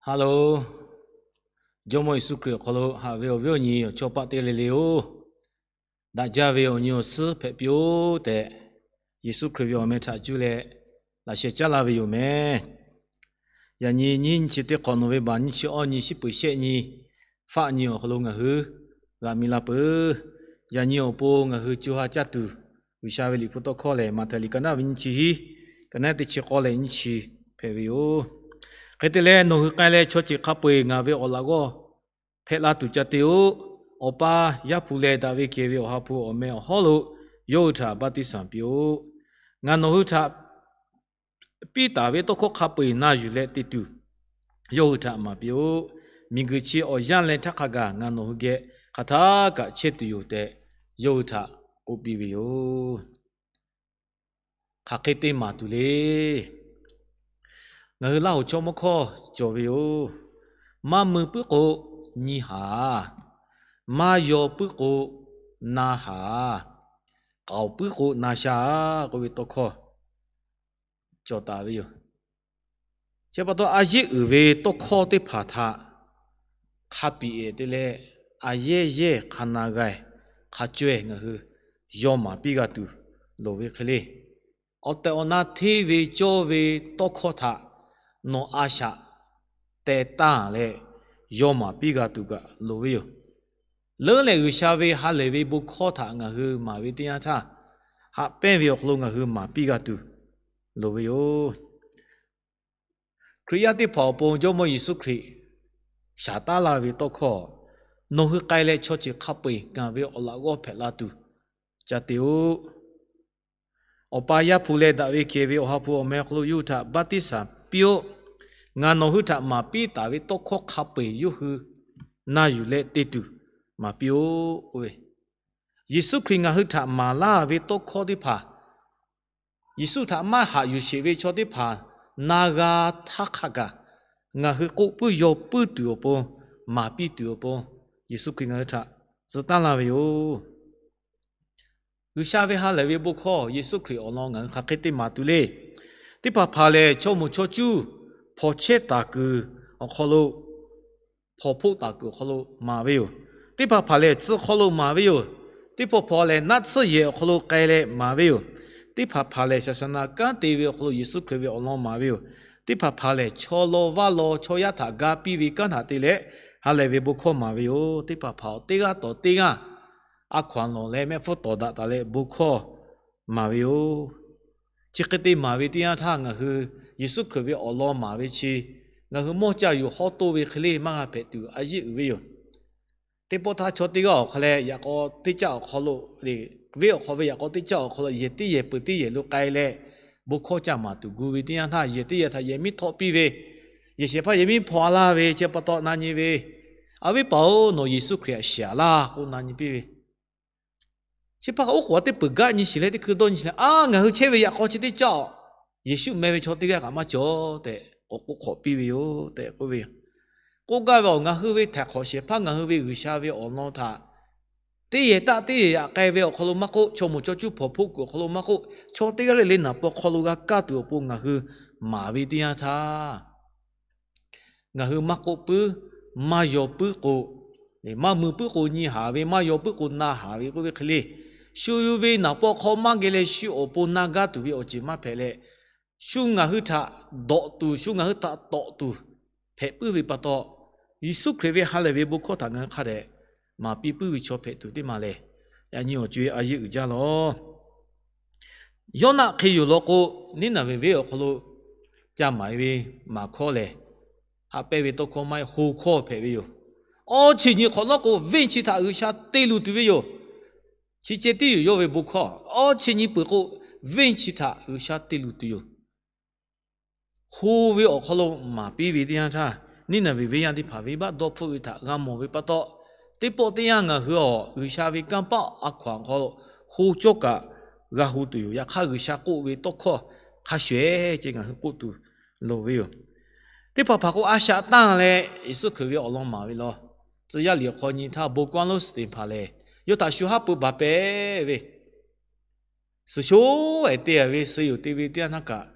Hello, Jawˇmawˇ Yeˍsuˆ Hkriꞈ awˬ hk'aw lo haꞈ ve awˬ viˉ awˬ nyi awˬ chawˇ paˆ teˇ g'aˇ le le-oˬ, daꞈ jaˇ ve awˬ nyi awˬ suhˉ hpehꞈ piˇ-oˆ tehꞈ, Yeˍsuˆ Hkriꞈ ve awˬ meh htaꞈ cuˇ leh laꞈ sheh caˉ laˇ ve yoˬ meh. Yaꞈ nyi nyiˇ nyi chi teˇ hk'awꞈ nawˬ ve baˬ nyiˇ chi awˇ nyi shiˉ peuˬ shehˆ nyi faˆ nyi awˬ hk'aw lo ngaˬ hui g'a mi la peuˬ. Yaꞈ nyi awˬ pon ngaˬ hui co ha caˇ tuˬ, G'uiˬsha ve liꞈ hpu tawˇ hkawˇ lehˬ, Maꞈhtehˍ liꞈ ka naˆ ve nyiˇ chi hiˉ, ka naˆ teˇ chi k'awˇ leh nyiˇ chi hpehꞈ ve yoˬ. Hk'e te leh, nawˬ hui k'ai leh chaw ceuˬ hk'a peu-eˬ ngaˬ ve awˬ laꞈ g'awˇ hpehꞈ la tuˬ ca te-o. Awˬ pa, Yaˇ hpu leh daꞈ ve kehˬ ve Awˬ ha hpu awˬ meh awˬ hawˉ lo yawˇ hui htaꞈ baˆtiˆsaˬ piˇ-oˆ. Ngaˬ nawˬ hui htaꞈ piˇ taˍ ve tawˇ hkawˇ hk'a peu-eˬ na yuˬ leh te tuˬ, yawˇ hui htaꞈ maˍ piˇ-oˆ. Miˬguiˬ chi awˬ yanˇ leh htaˇ hk'a gaˬ ngaˬ nawˬ hui geh hk'aˬ htaˇ kaꞈ chehˇ tuˬ yoˬ tehꞈ, yawˇ hui htaꞈ k'oˆ piˇ ve yoˬ. Hk'aˬ hk'e te maˍ tuˬ le. Ngaˬ hui Laˇ hoꞈ chaw mawˇ hkawˇ cawˬ ve yoˬ. Maˇ mui puiˉ k'o nyi haˍ, maˇ yaw puiˉ k'o na haˍ, k'aoˍ puiˉ k'o na sha k'oˆ ve tawˇ hkawˇ cawˬ taˍ ve yoˬ. Chi pa taw, a yeˆ uiˍ ve tawˇ hkawˇ teˇ hpaˍ htaꞈ hk'a piꞈ-ehˍ te leh, a yehˇ yehˇ hk'a na g'a-e, hk'a caweh ngaˬ hui yaw maˍ piˇ g'a tuˬ loˍ ve hk'e le. Awˬ tehˬ awˬ na hteˇ ve cawˇ ve tawˇ hkawˇ htaꞈ nawˬ a shaꞈ teh tanˇ leh, yaw maˍ piˇ g'a tuˬ kaꞈ loˍ ve yoˬ. Leuˉ lehˬ, G'uiˬsha ve ha lehˬ ve bon hkawˇ htaꞈ ngaˬ hui maˍ ve teˇ yanˇ htaˇ, haꞈ pehnˇ ve awˬ hk'aw lo ngaˬ hui maˍ piˇ g'a tuˬ loˍ ve yoˬ. Hkriꞈ yaˇ teˇ hpaˍ awˬ pon Jawˇmawˇ Yeˍsuˆ Hkriꞈ shaˍ taˉ laˇ ve tawˇ hkawˇ, nawˬ hui k'ai leh chaw ceuˬ hk'a peu-eˬ ngaˬ ve awˬ laꞈ g'awˇ hpehꞈ la tuˬ ca te-o. Awˬ pa, Yaˇ hpu leh daꞈ ve kehˬ ve Awˬ ha hpu awˬ meh awˬ hk'aw lo yawˇ hui htaꞈ baˆtiˆsaˬ piˇ-oˆ. Ngaˬ nawˬ hui htaꞈ maˍ piˇ taˍ ve tawˇ hkawˇ hk'a peu-eˬ yawˇ hui na yuˬ leh te tuˬ maˍ piˇ-oˆ k'oˆ ve, Yeˍsuˆ Hkriꞈ ngaˬ hui htaꞈ maˍ laˇ ve tawˇ hkawˇ teˇ hpaˍ, Yeˍsuˆ htaꞈ maˇ haꞈ yuˬ sheˍ ve chaw teˇ hpaˍ na g'a htaˇ hk'a gaˬ, ngaˬ hui k'oˆ puiˉ yaw puiˉ tuˬ awˬ pon, maˍ piˇ tuˬ awˬ pon, Yeˍsuˆ Hkriꞈ ngaˬ hui htaꞈ tcuh taˉ laˇ ve yoˬ. G'uiˬsha ve ha lehˬ ve bon hkawˇ Yeˍsuˆ Hkriꞈ awˬ lawn ngaˬ hui hk'aˬ hk'e te maˍ tuˬ le. Teˇ hpaˍ hpaˍ lehˬ, chaw moˍ chaw cuˇ hpawnˬ chehˇ taˍ kuiˬ awˬ hk'aw lo, hpawnˬ hpoˆ taˍ kuiˬ awˬ hk'aw lo maˍ ve yoˬ. Teˇ hpaˍ hpaˍ lehˬ, tcuh hk'aw lo maˍ ve yoˬ. Teˇ hpaˍ hpaˍ lehˬ, naˆ tsuhˇ yehˬ awˬ hk'aw lo k'ai leh maˍ ve yoˬ. Teˇ hpaˍ hpaˍ lehˬ, saˍsaˍnaˍ kanˉ te ve awˬ hk'aw lo Yeˍsuˆ Hkriꞈ ve awˬ lawn maˍ ve yoˬ. Teˇ hpaˍ hpaˍ lehˬ, chaw law vaˇ law chaw yaˇ htaꞈ ga piˇ ve kanˉ htaꞈ te leh ha lehˬ ve bon hkawˇ maˍ ve yoˬ. Teˇ hpaˍ hpaˍ teˇ g'aˇ tawˍ teˇ g'aˇ a hkaw-anˬ lawˬ leh mehˆ hpfuhˇ tawˍ daꞈ taˍ leh bon hkawˇ maˍ ve yoˬ. Chi hk'e te maˍ ve teˇ yanˇ htaˇ, ngaˬ hui Yeˍsuˆ Hkriꞈ ve awˬ lawn maˍ ve chi ngaˬ hui mawˇ caˇ yuˬ hawˉ toˆ ve hk'e le maˇ g'a hpehꞈ tuˬ a yeˆ uiˍ ve yoˬ. Teˇ pawˆ htaˇ chaw teˇ g'aˇ awˬ hk'a leh yaꞈ k'aw teˇ caˆ awˬ hk'aw lo, venˇ awˬ hk'aw ve yaꞈ k'aw teˇ caˆ awˬ hk'aw lo yehˬ teˇ yehˬ peuˬ teˇ yehˬ lo k'ai leh, bon hkawˇ caˇ maˍ tuˬ gu ve teˇ yanˇ htaˇ, yehˬ teˇ yehˬ htaꞈ yehˬ miˉ htawˆ piˇ ve, yehˬ shehˍ hpaˇ yehˬ miˉ hpaw laˇ ve chi pa taw na nyi ve, Aˬ viˉ paˍ-oˬ, nawˬ Yeˍsuˆ Hkriꞈ htaꞈ shiˍ laˇ k'oˆ na nyi piˇ ve. Chi pa kaꞈ oˉ k'oˍ a teˇ peuˬ gaˆ nyi shiˍ leh teˇ hkui dawˇ nyi shiˍ leh, a, ngaˬ hui chehˇ ve yaꞈ k'aw chi teˇ caˆ-oˬ, Yeˍsuˆ meh ve chaw teˇ g'aˇ kaꞈ maˇ cawˬ tehꞈ k'awꞈ k'oˆ hk'awꞈ piˇ ve yoˬ tehꞈ k'oˆ ve yoˬ. K'oˆ gaˇ ve awˬ, ngaˬ hui ve htaiˍ hk'awꞈ shehˍ hpaˇ ngaˬ hui ve G'uiˬsha ve awˬ lawn htaꞈ teˇ yehˬ taˆ teˇ yehˬ yaꞈ k'ai ve awˬ hk'aw lo maˇ k'oˆ, chaw moˍ chaw cuˇ hpawnˬ hpoˆ kuiˬ awˬ hk'aw lo maˇ k'oˆ, chaw teˇ g'aˇ le le naˍ paw hk'aw lo g'a kaˇ tuˬ awˬ pon ngaˬ hui maˍ ve teˇ yanˇ htaˇ, ngaˬ hui maˇ k'oˆ puiˉ, maˇ yaw puiˉ k'o, maˇ mui puiˉ k'o nyi haˍ ve, maˇ yaw puiˉ k'o na haˍ ve k'oˆ ve hk'e le, shu yuˬ ve naˍ paw hk'aw maˇ geh leh shu awˬ pon na gaˇ tuˬ ve awˬ ceuˬ maˇ hpehꞈ leh, shu ngaˬ hui htaꞈ dawꞈ tuˬ, shu ngaˬ hui htaꞈ tawꞈ tuˬ hpehꞈ puiˉ ve pa taw, Yeˍsuˆ Hkriꞈ ve ha lehˬ ve bon hkawˇ htaꞈ ngaˬ hui hk'a dehꞈ maˍ piˇ puiˉ ve chaw hpehꞈ tuˬ teˇ maˬ lehˬ, yaꞈ nyi awˬ co-e a yeˆ uiˍ jaˇ lawˬ. Yawˇnaˆ hk'e yoˬ law k'o, Niˉnaˍveˍ venˇ awˬ hk'aw lo ca maˍ e ve maˍ hkawˇ lehˬ, haꞈ pehnˇ ve tawˇ hkawˇ maˇ heˆ, ho hkawˇ hpehꞈ ve yoˬ. Awˇ chi nyi hk'awꞈ nawˉ k'o, venˇ chi htaꞈ G'uiˬsha te luˬ tuˬ ve yoˬ. Chi ceh tiˉ yoˬ yawˇ ve bon hkawˇ. Awˇ chi nyi peuˬ k'o, venˇ chi htaꞈ G'uiˬsha te luˬ tuˬ yoˬ. Ho ve awˬ hk'aw lo maˍ piˇ ve teˇ yanˇ htaˇ, Niˉnaˍveˍ venˇ yaˇ teˇ hpaˍ venˇbaˆ dawˇ hpfuhˆ ve htaꞈ g'a mawˬ ve pa taw, teˇ pawˆ teˇ yanˇ ngaˬ hui awˬ G'uiˬsha ve kanˇ paˆ a hkaw-anˬ hk'aw lo ho cawˇ kaꞈ g'a hu tuˬ yoˬ. Yaꞈ hk'aˇ, G'uiˬsha k'oˆ ve tawˇ hkawˇ hk'a shuˍ-ehˍ ceh ngaˬ hui k'oˆ tuˬ loˍ ve yoˬ. Teˇ hpaˍ hpaˍ k'o, a shaꞈ tanˇ leh Yeˍsuˆ Hkriꞈ ve awˬ lawn maˍ ve law. Tcuh yaˇ liꞈ awˬ hk'aw nyi htaˇ, bon kawˇ lonˉ Steˍhpanˍ lehˬ, yawˇ htaꞈ shu haˉ pui baˬ pehˍ ve, suhˍ sho-ehˍ te-a ve suh yoˬ te ve teˇ yanˇ htaˇ kaꞈ,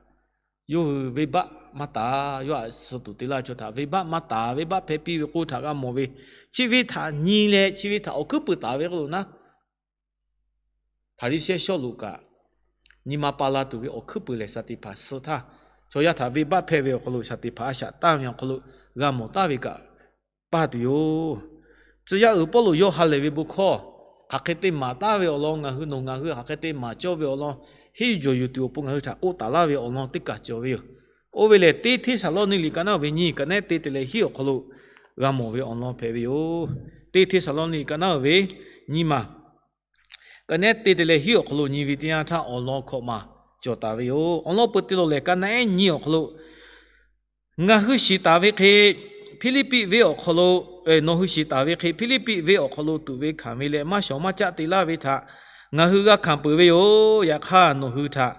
yawˇ hui venˇbaˆ maˇ taˍ. Yawˇ htaꞈ suh tuˬ te laˇ ve chaw htaꞈ venˇbaˆ maˇ taˍ, venˇbaˆ hpehˇ piˇ ve k'oˆ htaꞈ g'a mawˬ ve. Chi ve htaꞈ nyi leh chi ve htaꞈ awˬ hkuiˉ puiˍ taˍ ve k'o lo naˉ, Hpaˍriˍsehˇ Sawˉluꞈ kaꞈ, nyi ma pa la tuˬ ve awˬ hkuiˉ puiˍ lehˬ, shaˍ teˇ hpaˍ suh htaˇ, chaw yaˇ htaꞈ venˇbaˆ hpehˇ ve awˬ hk'aw lo shaˍ teˇ hpaˍ a shaꞈ tanˇ ve awˬ hk'aw lo g'a mawˬ taˍ ve kaꞈ paˇ tuˬ yoˬ. Tcuh yaˇ uiˍ Pawˇluꞈ yawˇ ha lehˬ ve bon hkawˇ hk'aˬ hk'e te maˍ taˍ ve awˬ lawn, ngaˬ hui nawˬ ngaˬ hui hk'aˬ hk'e te maˍ cawˇ ve awˬ lawn, henˇ yuˬ yuˬ tuˬ awˬ pon ngaˬ hui htaꞈ k'oˆ taˍ laˇ ve awˬ lawn teˇ kaˬ cawˬ ve yoˬ. Oˇ ve lehˬ, teˇ Hteˇsaˍlawˇniˆ liꞈ ka naˉ uiˍ ve nyiˇ, ka nehˉ te te leh hiˉ awˬ hk'aw lo g'a mawˬ ve awˬ lawn hpehꞈ ve yoˬ. Teˇ Hteˇsaˍlawˇniˆ liꞈ ka naˉ uiˍ ve nyiˇ maˬ, ka nehˉ te te leh hiˉ awˬ hk'aw lo nyi ve teˇ yanˇ htaˇ, awˬ lawn hkawꞈ maˬ cawˬ taˍ ve yoˬ. Awˬ lawn peu te lo lehˬ, ka nehˉ nyiˇ awˬ hk'aw lo, ngaˬ hui shiˍ taˍ ve hk'e, Hpiˇliˇpiˆ venˇ awˬ hk'aw lo, nawˬ hui shiˍ taˍ ve hk'e Hpiˇliˇpiˆ venˇ awˬ hk'aw lo tuꞈ ve hkanˍ ve leh maˇ shawˍ maˇ caˆ te laˇ ve htaꞈ ngaˬ hui g'a hkanˍ peuˬ ve yoˬ. Yaꞈ hk'aˇ, nawˬ hui htaꞈ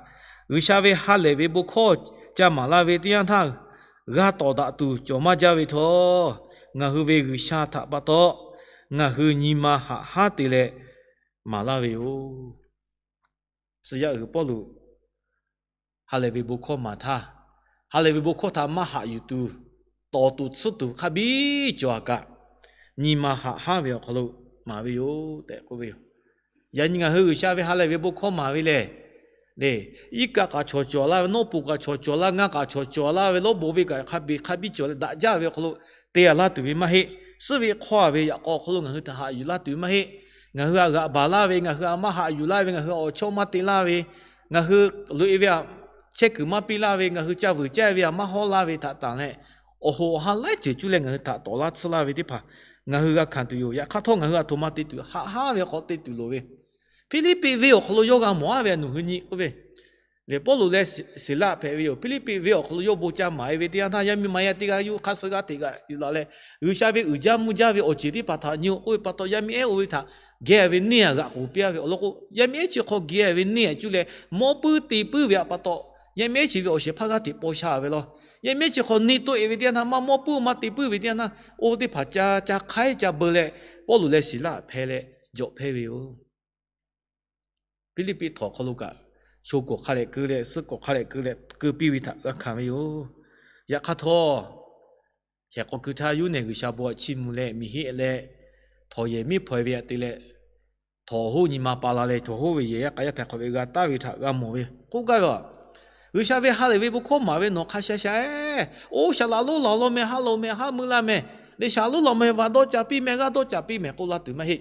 G'uiˬsha ve ha lehˬ ve bon hkawˇ ca maˍ laˇ ve teˇ yanˇ htaˇ, g'a tawˍ daꞈ tuˬ cawˬ maˇ jaˇ ve htawˇ, ngaˬ hui ve G'uiˬsha htaꞈ pa taw ngaˬ hui nyi ma haꞈ hanˉ te leh maˍ laˇ ve yoˬ. Tcuh yaˇ uiˍ Pawˇluꞈ ha lehˬ ve bon hkawˇ maˍ htaˇ, ha lehˬ ve bon hkawˇ htaꞈ maˇ haꞈ yuˬ tuˬ, tawˍ tuˬ tsuhˇ tuˬ hk'a biˇ cawˬ a kaꞈ, nyi ma haꞈ hanˉ ve awˬ hk'aw lo maˍ ve yoˬ tehꞈ k'oˆ ve yoˬ. Yaꞈ nyi ngaˬ hui G'uiˬsha ve ha lehˬ ve bon hkawˇ maˍ ve lehˬ, iˉ kaˆ kaꞈ chaw cawˬ laˇ ve, nawˉ pon kaꞈ chaw cawˬ laˇ, ngaˇ kaꞈ chaw cawˬ laˇ ve, lawˉ bon ve kaꞈ hk'a biˇ hk'a biˇ cawˬ leh daꞈ jaˇ ve awˬ hk'aw lo te a laˇ tuˬ ve maˇ heˆ. Suhˉ ve hk'aw a ve yaꞈ k'aw awˬ hk'aw lo ngaˬ hui htaꞈ haꞈ yuˬ laˇ tuˬ ve maˇ heˆ. Ngaˬ hui htaꞈ g'aꞈ baˬ laˇ ve, ngaˬ hui htaꞈ maˇ haꞈ yuˬ laˇ ve, ngaˬ hui awˬ chawˇ maˇ te laˇ ve, ngaˬ hui loꞈ e ve htaꞈ chehˇ kuiˬ maˇ piˇ laˇ ve, ngaˬ hui ca vuiˬ caˇ ve htaꞈ maˇ hawˉ laˇ ve htaꞈ tanˬ leh, awˬ hoꞈ awˬ ha laiˉ ceuˬ cuˇ leh ngaˬ hui htaꞈ tawˍ laˇ tsuhˇ laˇ ve teˇ hpaˍ ngaˬ hui g'a hkanˍ tuˬ yoˬ. Yaꞈ hk'aˇ htawˇ, ngaˬ hui a htoꞈ ma te tuˬ, haꞈ hanˉ ve awˬ hk'aw te tuˬ loˍ ve. Hpiˇliˇpiˆ venˇ awˬ hk'aw lo yawˇ g'a mawˬ a ve a nawˬ hui nyi k'oˆ ve lehˬ, Pawˇluꞈ leh Siˍlaˆ hpehꞈ ve yoˬ. Hpiˇliˇpiˆ venˇ awˬ hk'aw lo yawˇ bon ca maˍ e ve teˇ yanˇ htaˇ, yaˇ miˇ ma yaˇ teˇ g'aˇ yuˇ hk'aˇ suh g'aˇ teꞈ g'aꞈ yuˬ la leh, G'uiˬsha ve uiˍ jaˇ mvuh jaˇ ve awˬ ceuˬ teˇ hpaˍ htaꞈ nyi-o k'oˆ ve pa taw, yaˇ miˇ ehˉ oˇ ve htaꞈ geh ve neˇ a g'aꞈ k'oˍ piˇ a ve awˬ lawn k'o, yaˇ miˇ ehˉ chi hk'aw geh ve neˇ a cuˇ leh mawˇ puiˉ te puiˉ ve htaꞈ pa taw, yaˇ miˇ ehˉ chi ve awˬ shehˍ hpaˇ g'aˇ teꞈ paw sha ve law. Yaˇ miˇ ehˉ chi hk'aw neˇ toˆ e ve teˇ yanˇ htaˇ, maˇ mawˇ puiˉ maˇ te puiˉ ve teˇ yanˇ htaˇ, oˇ teˇ hpaˍ ca ca hk'aiˉ ca beu leh, Pawˇluꞈ leh Siˍlaˆ hpeh leh jawꞈ hpehˇ ve yoˬ. Hpiˇliˇpiˆ htawnˍ hk'aw lo kaꞈ, sho kawꞈ hk'a leh keu leh, suhˉ kawꞈ hk'a leh keu leh keu piˇ ve htaꞈ g'a hkanˍ ve yoˬ. Yaꞈ hk'aˇ htawˇ, shehˍ k'aw keu htaˇ yuˇ nehˬ G'uiˬsha bon htaꞈ chiˇ mvuh leh miˬ heˆ leh, htawnˍ yehˬ miˉ hpaw e ve htaꞈ te leh, htawnˍ hoˉ nyi ma pa la leh htawnˍ hoˉ ve yehˬ yaˇ k'a yaˇ htaiˍ hk'awꞈ ve g'a taˍ ve htaꞈ g'a mawˬ ve k'oˆ gaˇ ve a. G'uiˬsha ve ha lehˬ ve bon hkawˇ maˍ ve nawˬ hk'a sha sha-eˬ, oˇ shaˍ laꞈ lonˉ laˬ law meh, ha loꞈ meh, ha mui la meh, leh shaˍ lonˉ laˬ meh, va dawˇ ca piˇ meh, g'aˇ dawˇ ca piˇ meh k'oˆ laˇ tuˬ maˇ heˆ.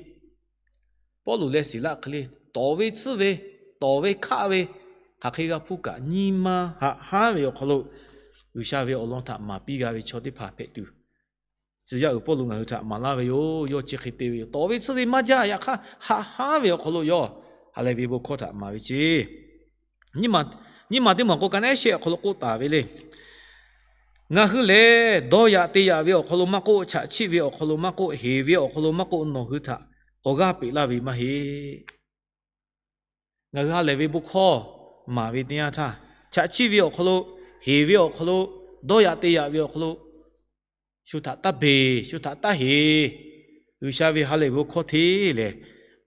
Pawˇluꞈ leh Siˍlaˆ hk'e le, tawˍ ve tsuhˇ ve, tawˍ ve hkaˆ ve, hk'aˬ hk'e g'a hpuˇ kaꞈ, nyi ma haꞈ hanˉ ve awˬ hk'aw lo G'uiˬsha ve awˬ lawn htaꞈ maˍ piˇ g'a ve chaw teˇ hpaˍ hpehꞈ tuˬ, tcuh yaˇ uiˍ Pawˇluꞈ ngaˬ hui htaꞈ maˍ laˇ ve yoˬ. Yawˇ chi hk'e te ve yoˬ. Tawˍ ve tsuhˇ ve maˇ jaˇ, yaꞈ hk'aˇ haꞈ hanˉ ve awˬ hk'aw lo yawˇ ha lehˬ ve bon hkawˇ htaꞈ maˍ ve ce. Nyiˇ maˬ teˇ maˬ k'o, ka nehˉ shehˆ awˬ hk'aw lo k'oˆ taˍ ve le. Ngaˬ hui lehˬ, dawˇ yaꞈ te yaꞈ ve awˬ hk'aw lo maˇ k'oˆ, chaꞈ chiˆ ve awˬ hk'aw lo maˇ k'oˆ, heˍ ve awˬ hk'aw lo maˇ k'oˆ, nawˬ hui htaꞈ awˬ g'aˇ peꞈ laˇ ve maˇ heˆ. Ngaˬ hui ha lehˬ ve bon hkawˇ maˍ ve teˇ yanˇ htaˇ, chaꞈ chiˆ ve awˬ hk'aw lo, heˍ ve awˬ hk'aw lo, dawˇ yaꞈ te yaꞈ ve awˬ hk'aw lo, shu htaꞈ taˇ beˬ, shu htaꞈ taˇ heˍ. G'uiˬsha ve ha lehˬ ve bon hkawˇ hteˇ lehˬ,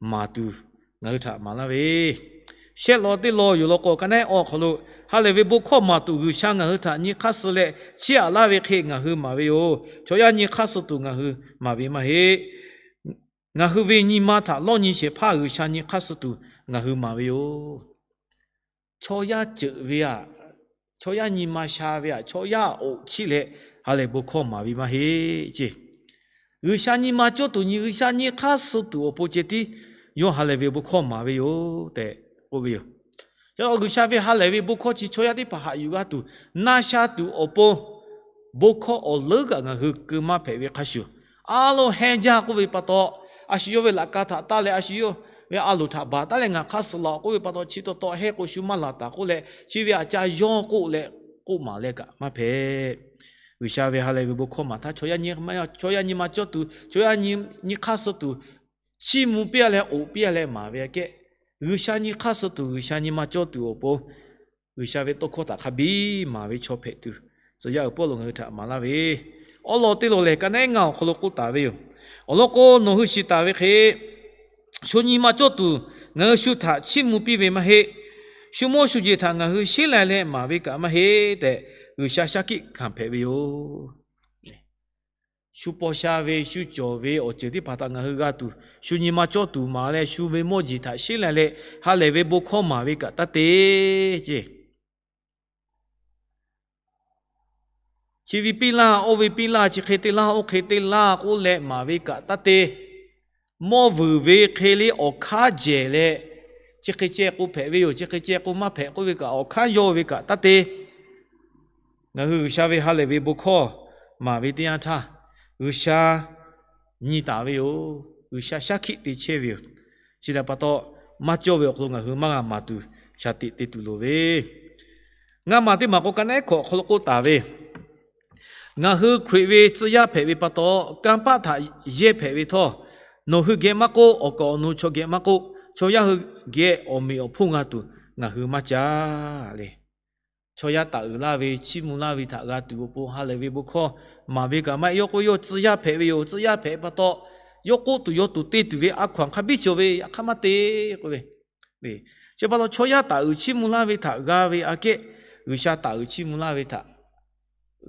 maˍ tuˬ ngaˬ hui htaꞈ maˍ laˇ ve, shehˆ law teˇ law yoˬ law k'o, ka nehˉ awˬ hk'aw lo ha lehˬ ve bon hkawˇ maˍ tuˬ G'uiˬsha ngaˬ hui htaꞈ nyi hk'aˇ suh leh chiˇ aꞈ laˇ ve hk'e ngaˬ hui maˍ ve yoˬ. Chaw yaˇ nyi hk'aˇ suh tuˬ ngaˬ hui maˍ ve maˇ heˆ. Ngaˬ hui ve nyi ma htaꞈ lawˇ nyi shehˍ hpaˇ G'uiˬsha nyi hk'aˇ suh tuˬ ngaˬ hui maˍ ve yoˬ. Chaw yaˇ ceuˬ ve aꞈ, chaw yaˇ nyi ma sha ve aꞈ, chaw yaˇ oꞈ chiˆ leh ha lehˬ bon hkawˇ maˍ ve maˇ heˆ ce. G'uiˬsha nyi ma cawˇ tuˬ nyi, G'uiˬsha nyi hk'aˇ suh tuˬ awˬ pon ceh tiˉ yawˇ ha lehˬ ve bon hkawˇ maˍ ve yoˬ tehꞈ k'oˆ ve yoˬ. Yaꞈ G'uiˬsha ve ha lehˬ ve bon hkawˇ chi chaw yaˇ teˇ hpaˍ haꞈ yuˬ g'a tuˬ, na sha tuˬ awˬ pon bon hkawˇ awˬ leuˉ kaꞈ ngaˬ hui keu maˇ hpehꞈ ve hk'a shuˍ, a lo heh jaˇ k'oˆ ve pa taw, a shu yawˇ ve laꞈ ka htaꞈ taˇ leh a shu yawˇ ve a loˍ htaꞈ baˬ taˉ leh ngaˬ hk'aˇ suh laˬ k'oˆ ve pa taw, chi taw taw heh k'o shu maˇ laˬ taˍ k'oˆ leh, chi ve aꞈ ca yawˇ k'oˆ leh k'oˆ maˍ leh kaꞈ maˇ hpehꞈ. G'uiˬsha ve ha lehˬ ve bon hkawˇ maˍ htaˇ, chaw yaˇ nyi ma cawˇ tuˬ, chaw yaˇ nyi hk'aˇ suh tuˬ, chiˇ mvuh piˇ a leh oꞈ piˇ a leh maˍ ve aꞈ kehˉ, G'uiˬsha nyi hk'aˇ suh tuˬ, G'uiˬsha nyi ma cawˇ tuˬ awˬ pon G'uiˬsha ve tawˇ hkawˇ htaꞈ hk'a biˇ maˍ ve chaw hpehꞈ tuˬ, tcuh yaˇ uiˍ Pawˇluꞈ ngaˬ hui htaꞈ maˍ laˇ ve, awˉ lawn teˇ lawn lehˬ, ka nehˉ ngaˇ awˬ hk'aw lo k'oˆ taˍ ve yoˬ. Awˬ lawn k'o, nawˬ hui shiˍ taˍ ve hk'e, shu nyi ma cawˇ tuˬ ngaˬ hui shu htaꞈ chiˇ mvuh piˇ ve maˇ heˆ. Shu mawˇ shu jeˬ htaꞈ ngaˬ hui sheˉ lai leh maˍ ve kaꞈ maˇ heˆ tehꞈ, G'uiˬsha shaˉ hkiˆ hkanˍ hpehꞈ ve yoˬ. Shu paw sha ve, shu cawˬ ve awˬ ceuˬ teˇ hpaˍ htaꞈ ngaˬ hui g'a tuˬ, shu nyi ma cawˇ tuˬ maˍ leh, shu ve mawˇ jeˬ htaꞈ sheˉ la leh, ha lehˬ ve bon hkawˇ maˍ ve kaꞈ taˇ te ce. Chi ve piˇ laˇ, oˇ ve piˇ laˇ, chi hk'e te laˇ, oˇ hk'e te laˇ k'oˆ leh maˍ ve kaꞈ taˇ te. Mawˇ vuiˬ ve hk'e le awˬ hkanˉ jehˬ leh, chi hk'e ceh k'o hpehꞈ ve yoˬ, chi hk'e ceh k'o maˇ hpehꞈ k'oˆ ve kaꞈ, awˬ hkanˉ yawˇ ve kaꞈ taˇ te. Ngaˬ hui G'uiˬsha ve ha lehˬ ve bon hkawˇ maˍ ve teˇ yanˇ htaˇ, G'uiˬsha nyi taˍ ve yoˬ. G'uiˬsha shaˉ hkiˆ te chehˇ ve yoˬ. Chi htaꞈ pa taw, maˇ cawˇ ve awˬ hk'aw lo ngaˬ hui maˇ g'a maˍ tuˬ, shaˍ tiꞈ te tuˬ loˍ ve, ngaˇ maˬ teˇ maˬ k'o, ka naˉ hkawꞈ awˬ hk'aw lo k'oˆ taˍ ve, ngaˬ hui Hkriꞈ ve tcuh yaˇ hpehꞈ ve pa taw, kanˇ paˆ htaꞈ yehˇ hpehꞈ ve htawˇ, nawˬ hui geh maˇ k'oˆ, awˬ kaˍ awˬ nu chaw geh maˇ k'oˆ, chaw yaˇ hui geh awˬ meꞈ awˬ hponˇ g'a tuˬ ngaˬ hui maˇ caˇ le. Chaw yaˇ taˍ uiˍ laˇ ve, chiˇ mvuh laˇ ve htaꞈ g'a tuˬ awˬ pon ha lehˬ ve bon hkawˇ maˍ ve kaꞈ maˇ heˆ. Yawˇ k'oˆ ve, yawˇ tcuh yaˇ hpehꞈ ve yoˬ. Tcuh yaˇ hpehꞈ pa taw, yawˇ k'oˆ tuˬ yaw tuˬ te tuˬ ve a hkaw anˬ hk'a biˇ cawˬ ve, yaꞈ hk'aˇ maˇ te k'oˆ ve. Chi pa taw chaw yaˇ taˍ uiˍ chiˇ mvuh laˇ ve htaꞈ g'a ve aꞈ kehˉ, G'uiˬsha taˍ uiˍ chiˇ mvuh laˇ ve htaꞈ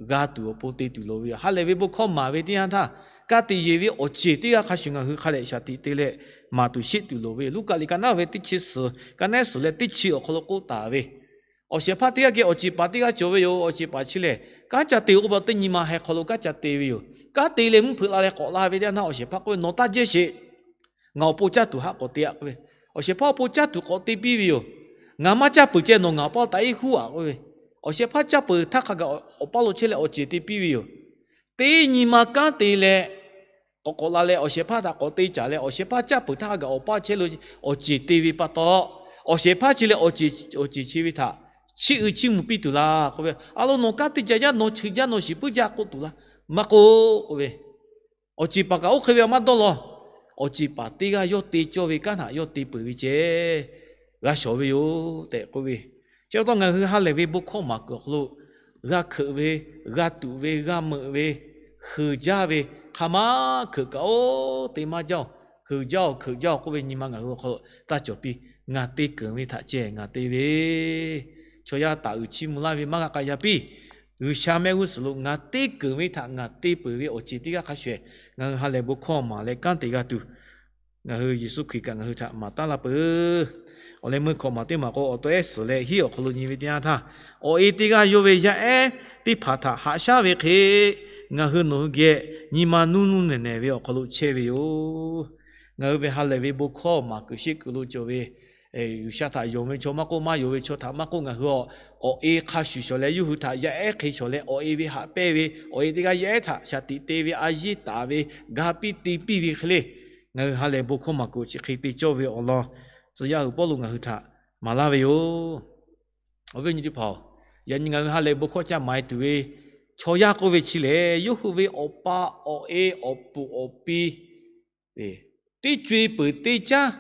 g'a tuˬ awˬ pon te tuˬ loˍ ve yoˬ. Ha lehˬ ve bon hkawˇ maˍ ve teˇ yanˇ htaˇ, ka tiꞈ yeˬ ve awˬ ceˬ teˇ g'aˇ hk'a shuˍ ngaˬ hui hk'a dehꞈ shaˍ tiꞈ te leh maˍ tuˬ sheˆ tuˬ loˍ ve yoˬ. Luˉkaꞈ liꞈ ka naˉ ve teˇ chi suhˍ, ka naˉ suhˍ leh teˇ chi awˬ hk'aw lo k'oˆ taˍ ve, awˬ shehˍ hpaˇ teˇ g'aˇ geh awˬ ceˬ paˍ teˇ g'aˇ cawˬ ve yoˬ. Awˬ ceˬ paˍ chi lehˬ, kanˉ ca te k'oˆ pa teˇ nyi ma heh hk'aw lo kanˉ ca te ve yoˬ. Kanˉ te leh mvuhˇ hpeuꞈ la leh k'awꞈ la ve teˇ yanˇ htaˇ, awˬ shehˍ hpaˇ k'oˆ ve, Nawˬ taˇ jehˇ sheˍ. Ngaˬ awˬ pon caˇ tuˬ haˆ k'awꞈ te aꞈ k'oˆ ve. Awˬ shehˍ hpaˇ awˬ pon caˇ tuˬ k'awꞈ te piˇ ve yoˬ. Ngaˬ maˇ caˇ peuˬ ceh nawˬ ngaˬ awˬ paˇ lo taꞈ iˉ huˉ aꞈ k'oˆ ve. Awˬ shehˍ hpaˇ caˇ peuˬ htaˇ hk'a gaˬ awˬ paˇ lo chehˇ leh awˬ ceˬ te piˇ ve yoˬ. Teˇ nyi ma kanˉ te leh k'awꞈ k'awꞈ la leh awˬ shehˍ hpaˇ htaꞈ k'awꞈ te caˍ leh, awˬ shehˍ hpaˇ caˇ peuˬ htaˇ hk'a gaˬ awˬ paˇ chehˇ lo awˬ ceˬ te ve pa taw, awˬ shehˍ hpaˇ chi leh awˬ ceˬ chi ve htaꞈ chiˇ uiˍ chiˇ mvuh piˇ tuˬ laˇ k'oˆ ve. A lo, nawˬ kanˉ te ca jaˇ, nawˬ cheuˬ jaˇ, nawˬ shiˍ puiˉ jaˇ k'oˆ tuˬ laˇ, maˇ k'oˆ k'oˆ ve. Awˬ ceˬ paˍ kaꞈ oˇ hk'e ve a maˇ dawˇ law. Awˬ ceˬ paˍ teˇ g'aˇ yawˇ te cawˇ ve kanˉ htaꞈ yawˇ te peuˬ ve ceh g'a shawˍ ve yoˬ tehꞈ k'oˆ ve. Chi pa taw ngaˬ hui ha lehˬ ve bon hkawˇ maˍ kuiˬ awˬ hk'aw lo g'a hkeuꞈ ve, g'a tuꞈ ve, g'a meuꞈ ve, heuˬ jaˇ ve, hk'aˬ ma hkeuꞈ kaꞈ oˇ te maˇ jaˇ-oˬ, heuˬ jaˇ-oˬ, hkeuꞈ jaˇ-oˬ k'oˆ ve nyi ma ngaˬ hui awˬ hk'aw lo taˇ cawˬ piˇ. Ngaˬ te keunˍ ve htaꞈ ceh ngaˬ te ve, chaw yaˇ taˍ uiˍ chiˇ mvuh laˇ ve maˇ g'a k'ai yaˇ piˇ. G'uiˬsha mehˆ g'uˇ suhˍ lo ngaˬ te keunˍ ve htaꞈ ngaˬ te peuˬ ve awˬ ceˬ teˇ g'aˇ hk'a shuˍ, ngaˬ hui ha lehˬ bon hkawˇ maˍ leh kanˉ te g'a tuˬ, ngaˬ hui Yeˍsuˆ Hkriꞈ kaꞈ ngaˬ hui htaꞈ maˍ taˉ laˇ peuˬ. Awˬ leh meuˇ hkawꞈ maˍ teˇ maˬ k'o, awˬ tawˇ ehˉ suhˍ leh hiˉ awˬ hk'aw lo nyi ve teˇ yanˇ htaˇ, awˬ e teˇ g'aˇ yawˇ ve yaˇ ehˉ teˇ hpaˍ htaꞈ haꞈ shaˉ ve hk'e, ngaˬ hui nawˬ hui geh nyi ma nuˇ nuˇ nehˬ nehˬ ve awˬ hk'aw lo chehˇ ve yoˬ. Ngaˬ hui ve ha lehˬ ve bon hkawˇ maˍ kuiˬ sheˆ kuiˬ lo cawˬ ve, G'uiˬsha htaꞈ yonˍ ve chaw maˇ k'oˆ, maˇ yonˍ ve chaw htaꞈ maˇ k'oˆ, ngaˬ hui awˬ e hk'a shuˍ shawˍ leh yawˇ hui htaꞈ yaˇ ehˉ hk'e shawˍ leh, awˬ e ve haꞈ pehnˇ ve, awˬ e teˇ g'aˇ yaˇ ehˉ htaꞈ shaˍ tiꞈ te ve, a yiˇ taˍ ve, ga piˇ te piˇ ve hk'e le, ngaˬ hui ha lehˬ bon hkawˇ maˍ kuiˬ chi hk'e te cawˇ ve awˬ lawn, tcuh yaˇ uiˍ Pawˇluꞈ ngaˬ hui htaꞈ maˍ laˇ ve yoˬ. Awˬ viˉ awˬ nyi teˇ hpaˍ-oˬ, yaꞈ nyi ngaˬ hui ha lehˬ bon hkawˇ ca maˍ e tuˬ ve chaw yaˇ k'oˆ ve chi lehˬ, yawˇ hui ve awˬ pa awˬ e awˬ puˍ awˬ pi teˇ co e peuˬ teˇ caˉ,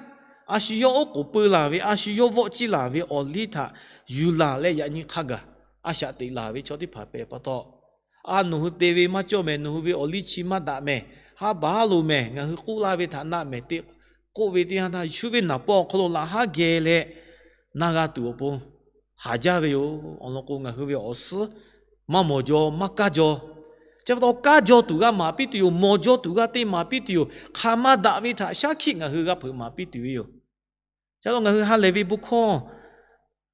a shu yawˇ oˉ k'oˍ peu laˬ ve, a shu yawˇ vawˆ ciˇ laˬ ve awˬ liˇ htaꞈ yuˬ laˬ leh, yaꞈ nyi hk'a gaˬ a shaꞈ teꞈ laˬ ve chaw teˇ hpaˍ hpehꞈ pa taw, a, nawˬ hui te ve maˇ cawˇ mehˍ, nawˬ hui ve awˬ liˇ chi maˇ daꞈ mehˍ, haˉ baˬ haˉ loꞈ mehˍ, ngaˬ hui k'oˆ laˇ ve htaꞈ naˆ mehˍ te k'oˆ ve teˇ yanˇ htaˇ, shu ve naˍ paw awˬ hk'aw lo laꞈ haˉ geh leh na g'a tuˬ awˬ pon haˍ jaˇ ve yoˬ. Awˬ lawn k'o, ngaˬ hui ve awˬ suhˉ maˇ mawˬ jaw, maˇ kaˇ jaw. Chi pa taw kaˇ jaw tuˬ g'a maˍ piˇ tuˬ yoˬ. Mawˬ jaw tuˬ g'a te maˍ piˇ tuˬ yoˬ. Hk'aˬ ma daꞈ ve htaꞈ shaˉ hkiˆ ngaˬ hui g'a hpeuꞈ maˍ piˇ tuˬ ve yoˬ. Chi pa taw ngaˬ hui ha lehˬ ve bon hkawˇ,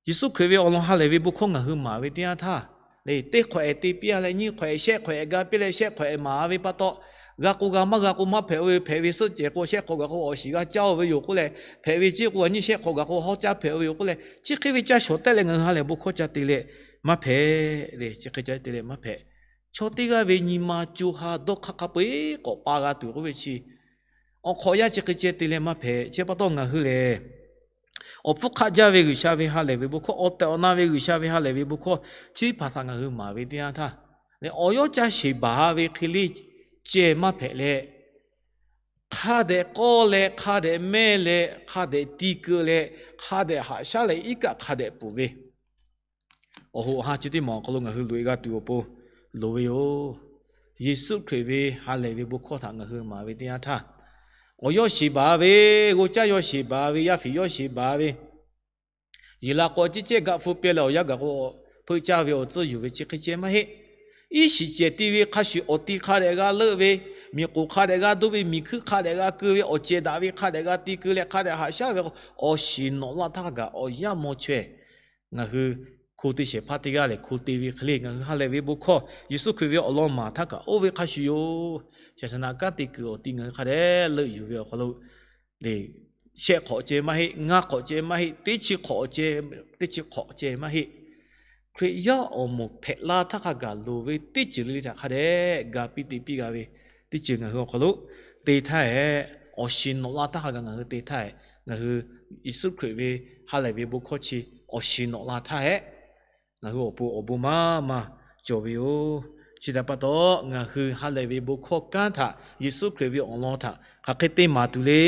Yeˍsuˆ Hkriꞈ ve awˬ lawn ha lehˬ ve bon hkawˇ ngaˬ hui maˍ ve teˇ yanˇ htaˇ, le teˇ hk'awꞈ ehˍ te piˇ-a leh nyiˇ hk'awꞈ ehˍ shehˆ hk'awꞈ ehˍ ga piˇ leh shehˆ hk'awꞈ ehˍ maˍ ve pa taw, g'a k'o g'a, maˇ g'a k'o maˇ hpehꞈ-o ve, hpehꞈ ve suhˆ cehˬ k'o shehˆ hk'awꞈ gaˬ k'o awˬ shiˍ g'a caˇ-o ve yoˬ k'oˆ leh, hpehꞈ ve ceˇ k'o a nyiˇ shehˆ hk'awꞈ gaˬ k'o hawˉ caˇ hpehꞈ-o ve yoˬ k'oˆ leh, chi hk'e ve ca shawˍ tehˆ leh ngaˬ hui ha lehˬ bon hkawˇ ca te leh maˇ hpehꞈ le. Chi hk'e ca te leh maˇ hpehꞈ. Chaw teˇ g'aˇ ve nyi ma co ha dawˇ hk'aˇ hk'a peu-eˬ k'awꞈ pa g'a tuˬ k'oˆ ve chi, awˬ hk'awꞈ yaˇ chi hk'e ceh te leh maˇ hpehꞈ. Chi pa taw ngaˬ hui lehˬ, awˬ hpfuhˇ hk'aˆ jaˇ ve G'uiˬsha ve ha lehˬ ve bon hkawˇ, awˬ tehˬ awˬ na ve G'uiˬsha ve ha lehˬ ve bon hkawˇ chi teˇ hpaˍ htaꞈ ngaˬ hui maˍ ve teˇ yanˇ htaˇ, awˬ yawˇ ca sheˍ baˬ ve hk'e le ceh maˇ hpehꞈ leh, hk'a dehꞈ k'awˇ leh, hk'a dehꞈ mehˇ leh, hk'a dehꞈ ti keu leh, hk'a dehꞈ haꞈ shaˉ leh iˉ kaˆ hk'a dehꞈ pfuhˍ ve awˬ hoꞈ awˬ han chi teˇ maˬ awˬ hk'aw lo ngaˬ hui loꞈ-e g'a tuˬ awˬ pon loˍ ve yoˬ. Yeˍsuˆ Hkriꞈ ve ha lehˬ ve bon hkawˇ htaꞈ ngaˬ hui maˍ ve teˇ yanˇ htaˇ, awˬ yawˇ sheˍ baˬ ve, g'oˇ caˇ yawˇ sheˍ baˬ ve, yaˇ fiˍ yawˇ sheˍ baˬ ve, yeˬ la k'o ciˉ cehˇ gaˆ hpfuhˇ piˇ leh awˬ yanˇ gaˬ k'o, hpeuˆ caˇ ve awˬ tcuhˇ yuˬ ve chi hk'e ceh maˇ heˆ. Iˉ shiˍ cehˬ te ve hk'a shuˍ, awˬ ti hk'a dehꞈ g'a leuˆ ve, miˬ k'oˍ hk'a dehꞈ g'a doˇ ve, miˬ hkuiˇ hk'a dehꞈ g'a keu ve, awˬ cehˬ daꞈ ve hk'a dehꞈ g'a te keu leh hk'a dehꞈ haꞈ shaˉ ve k'o, awˬ shiˍ nawꞈ la htaˇ hk'a gaˬ awˬ yanˇ maw chaweh ngaˬ hui hko te shehˍ hpaˇ teˇ g'aˇ lehˬ, hko te ve hk'e le ngaˬ hui ha lehˬ ve bon hkawˇ Yeˍsuˆ Hkriꞈ ve awˬ lawn maˍ htaˇ kaꞈ oˇ ve hk'a shuˍ yoˬ. Shaˍ shaˍ naꞈ kanˉ te kuiˬ awˬ ti ngaˬ hui hk'a dehꞈ leuˆ yuˬ ve awˬ hk'aw lo le, shehˆ hk'awꞈ ceh maˇ heˆ, ngaˇ hk'awꞈ ceh maˇ heˆ, teˇ chi hk'awꞈ ceh, teˇ chi hk'awꞈ ceh maˇ heˆ. Hkriꞈ yaˇ awˬ moˍ hpehꞈ la htaˇ hk'a gaˬ loˍ ve teˇ ceuˬ le le htaꞈ hk'a dehꞈ ga piˇ te piˇ g'a ve teˇ ceuˬ ngaˬ hui awˬ hk'aw lo te htaˇ hehꞈ, awˬ shiˍ nawꞈ la htaˇ hk'a gaˬ ngaˬ hui te htaˇ hehꞈ, ngaˬ hui Yeˍsuˆ Hkriꞈ ve ha lehˬ ve bon hkawˇ chi awˬ shiˍ nawꞈ la htaˇ hehꞈ, ngaˬ hui awˬ pon awˬ bon maˇ maˇ cawˬ ve yoˬ. Chi htaꞈ pa taw, ngaˬ hui ha lehˬ ve bon hkawˇ kanˉ htaꞈ Yeˍsuˆ Hkriꞈ ve awˬ lawn htaꞈ hk'aˬ hk'e te maˍ tuˬ le.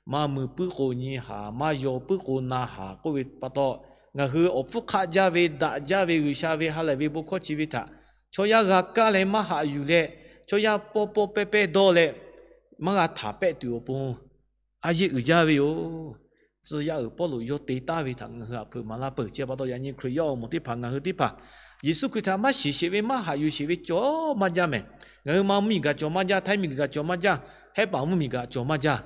Maˇ mui puiˉ k'o nyi haˍ, maˇ yaw puiˉ k'o na haˍ k'oˆ ve pa taw, ngaˬ hui awˬ hpfuhˇ hk'aˆ jaˇ ve daꞈ jaˇ ve G'uiˬsha ve ha lehˬ ve bon hkawˇ chi ve htaꞈ chaw yaˇ g'a kaˇ leh maˇ haꞈ yuˬ leh, chaw yaˇ pawˇ pawˇ pehˇ pehˇ dawˇ leh maˇ g'a htaˍ pehˆ tuˬ awˬ pon a yeˆ uiˍ jaˇ ve yoˬ. Tcuh yaˇ uiˍ Pawˇluꞈ yawˇ te taˍ ve htaꞈ ngaˬ hui htaꞈ hpeuꞈ maˍ laˇ peuˬ. Chi pa taw yaꞈ nyi Hkriꞈ yaˇ awˬ moˍ teˇ hpaˍ ngaˬ hui teˇ hpaˍ Yeˍsuˆ Hkriꞈ htaꞈ maˇ shiˍ sheˍ ve maˇ haꞈ yuˬ sheˍ ve cawˬ maˇ jaˇ mehˍ. Ngaˬ hui Manˇ mvuhˇmiˬ gaˬ cawˬ maˇ jaˇ, Htaiˇ miˬguiˬ gaˬ cawˬ maˇ jaˇ, Hehˉ paˍ mvuhˇmiˬ gaˬ cawˬ maˇ jaˇ.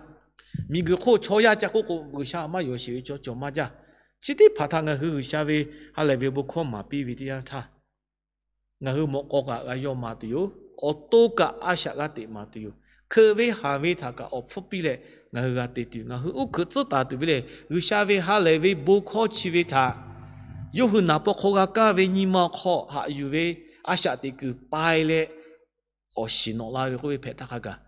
Miˬguiˬ hk'oˆ chaw yaˇ ca k'oˆ k'o G'uiˬsha maˇ yonˍ sheˍ ve cawˬ cawˬ maˇ jaˇ. Chi teˇ hpaˍ htaꞈ ngaˬ hui G'uiˬsha ve ha lehˬ ve bon hkawˇ maˍ piˇ ve teˇ yanˇ htaˇ, ngaˬ hui mawꞈ k'aw kaꞈ g'a yaw maˍ tuˬ yoˬ. Awˬ to kaꞈ a shaꞈ g'a teꞈ maˍ tuˬ yoˬ. Hkeuꞈ ve haˍ ve htaꞈ kaꞈ awˬ hpfuhˇ piˇ leh ngaˬ hui g'a te tuˬ, ngaˬ hui uˉ hkeuꞈ tcuhˉ taˍ tuˬ ve lehˬ, G'uiˬsha ve ha lehˬ ve bon hkawˇ chi ve htaꞈ yawˇ hui naˍ paw hk'aw g'a kaˇ ve nyi ma awˬ hk'aw haꞈ yuˬ ve a shaꞈ teꞈ kuiˬ pai leh, awˬ shiˍ nawꞈ la ve k'oˆ ve hpehꞈ htaˇ hk'a gaˬ,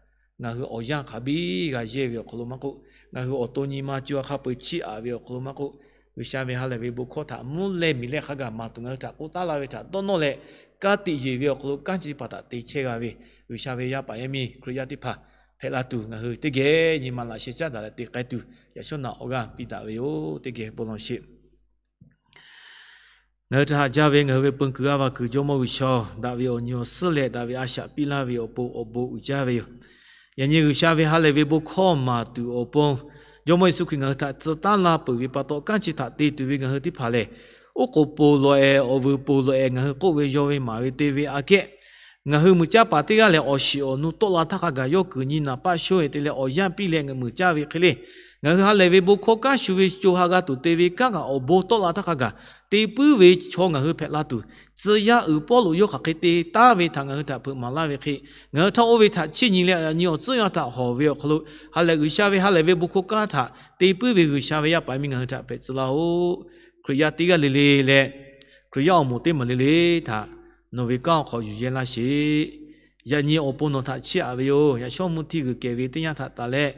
ngaˬ hui awˬ yanˇ hk'a biˇ g'a yehˇ ve awˬ hk'aw lo maˇ k'oˆ, ngaˬ hui awˬ to nyi ma co a hk'a peu-eˬ chiˇ aꞈ ve awˬ hk'aw lo maˇ k'oˆ, G'uiˬsha ve ha lehˬ ve bon hkawˇ htaꞈ mvuhˇ leh miˬ leh hk'a gaˬ maˍ tuˬ ngaˬ hui htaꞈ k'oˆ taˉ laˇ ve htaꞈ dawˇ nawˇ leh, ka tiꞈ yeˬ ve awˬ hk'aw lo kanˉ chi teˇ hpaˍ htaꞈ te chehˇ g'a ve G'uiˬsha ve yaˇ paˍ yaˇ miˇ Hkriꞈ yaˇ teˇ hpaˍ hpehꞈ la tuˬ, ngaˬ hui teˇ geh nyi ma laꞈ sheh caˉ daꞈ leh te k'ai tuˬ, yaꞈ shawˉ naꞈ awˬ g'aˇ piˇ daꞈ ve yoˬ. Teˇ geh bon lawˬ sheˍ. Ngaˬ hui htaꞈ haꞈ jaˇ ve ngaˬ hui ve peun kuiˬ g'aˇ va kuiˬ Jawˇmawˇ G'uiˬsha-oˬ, daꞈ ve awˬ nyi awˬ suhˉ leh daꞈ ve a shaꞈ piˇ laˇ ve awˬ pon awˬ bon uiˍ jaˇ ve yoˬ. Yaꞈ nyi G'uiˬsha ve ha lehˬ ve bon hkawˇ maˍ tuˬ awˬ pon, Jawˇmawˇ Yeˍsuˆ Hkriꞈ ngaˬ hui htaꞈ tcuh taˉ la peuˬ ve pa taw, kanˉ chi htaꞈ te tuˬ ve ngaˬ hui teˇ hpaˍ lehˬ, oˉ k'oˍ ponˬ lawˬ-ehˍ, awˬ vuiˬ ponˬ lawˬ-ehˍ, ngaˬ hui k'oˆ ve yaw ve maˍ ve te ve aꞈ kehˉ, ngaˬ hui muiˬ caˇ paˍ teˇ g'aˇ lehˬ, awˬ shiˍ awˬ nu tawˆ la htaˇ hk'a gaˬ yawˇ kuiˬ nyi naˍ paˆ shoˉ-e te leh awˬ yanˇ piˇ leh ngaˬ muiˬ caˇ ve hk'e le, ngaˬ hui ha lehˬ ve bon hkawˇ kanˉ shu ve co ha g'a tuˬ te ve kanˉ kaꞈ awˬ bon tawˆ la htaˇ hk'a gaˬ te puiˉ ve chaw ngaˬ hui hpehꞈ la tuˬ, tcuh yaˇ uiˍ Pawˇluꞈ yawˇ hk'aˬ hk'e te taˍ ve htaꞈ ngaˬ hui htaꞈ hpeuꞈ maˍ laˇ ve hk'e, ngaˬ hui htawˇ oˇ ve htaꞈ chiˇ nyi leh yaꞈ nyi awˬ tcuhˉ yanˇ htaꞈ hawˬ ve awˬ hk'aw lo, ha lehˬ G'uiˬsha ve ha lehˬ ve bon hkawˇ kanˉ htaꞈ te puiˉ ve G'uiˬsha ve yaˇ paˍ miˇ ngaˬ hui htaꞈ hpehꞈ tcuh laˇ-oˆ. Hkriꞈ yaˇ teˇ g'aˇ le le leh Hkriꞈ yaˇ awˬ moˍ teˇ maˬ le le htaꞈ nawˬ ve kanˉ awˬ hk'aw yuˬ yehˇ laˇ sheˍ. Yaꞈ nyi awˬ pon nawˬ htaꞈ chiˇ aꞈ ve yoˬ. Yaꞈ shawˉ mvuhˇ htiˇ g'uiˬ kehˬ ve teˇ yanˇ htaꞈ tanˬ leh,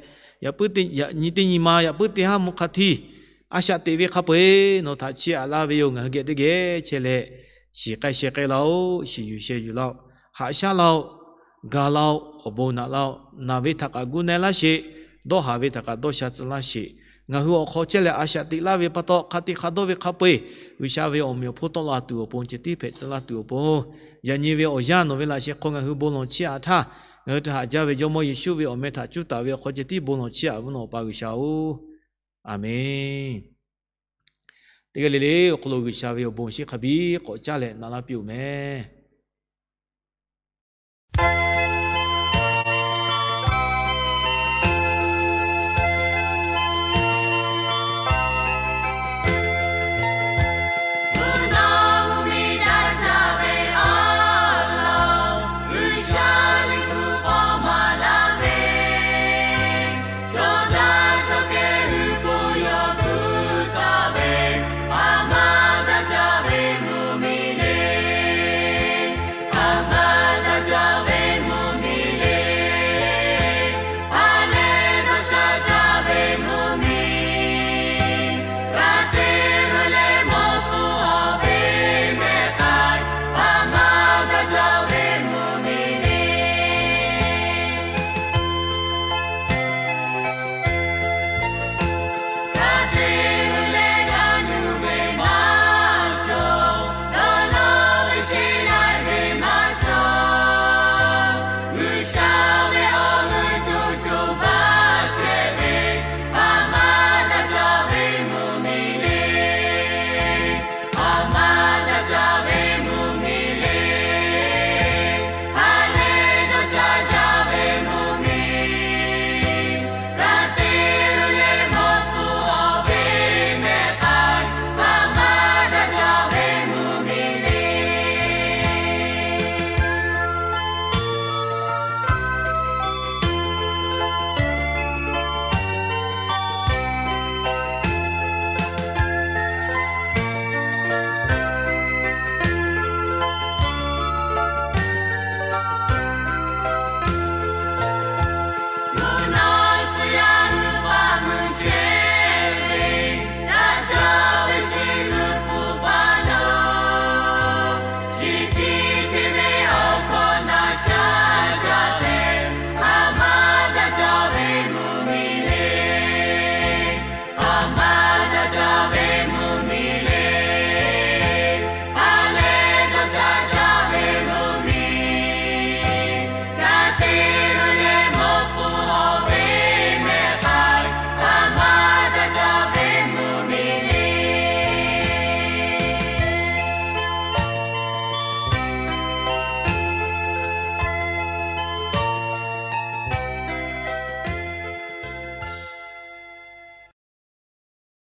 yaꞈ nyi teˇ nyi ma yaꞈ puiˉ teˇ haˉ mvuhˇ hk'a htiˇ a shaꞈ teꞈ ve hk'a peu-eˬ nawˬ htaꞈ chiˇ aꞈ laˇ ve yoˬ. Ngaˬ hui geh teˇ geh chehˇ leh, shiˍ k'ai sheh k'ai laˇ-oˆ. Shiˍ yuˬ sheh yuˬ laˇ-oˆ. Haꞈ shaˉ laˇ-oˆ. Ga laˇ-oˆ. Awˬ bon naꞈ laˇ-oˆ. Naˬ ve htaꞈ kaꞈ gu na-e laˇ sheˍ. Dawˇ haˍ ve htaꞈ kaꞈ dawˇ sha tcuh laˇ sheˍ. Ngaˬ hui awˬ hk'aw chehˇ leh a shaꞈ teꞈ laˇ ve pa taw, hk'a te hk'a dawˇ ve hk'a peu-eˬ G'uiˬsha ve awˬ meꞈ awˬ hponˇ tawˆ la tuˬ awˬ pon ceh tiˉ hpehꞈ tcuh laˇ tuˬ awˬ pon, yaꞈ nyi ve awˬ yanˇ nawˬ ve laꞈ sheh hk'aw ngaˬ hui bon lawˬ chiˇ aꞈ htaˇ, ngaˬ hui htaꞈ haꞈ jaˇ ve Jawˇmawˇ Yeˍsuˆ ve awˬ meh htaꞈ cuˇ taˍ ve awˬ hk'aw ceh tiˉ bon lawˬ chiˇ aꞈ ve nawˬ Awˬ pa G'uiˬsha-oˬ, Aˍmenˍ. Teˇ g'aˇ le le awˬ hk'aw lo G'uiˬsha ve awˬ bon shinˉ hk'a biˇ k'awꞈ caˇ leh na laˇ piˇ-oˬ mehˍ.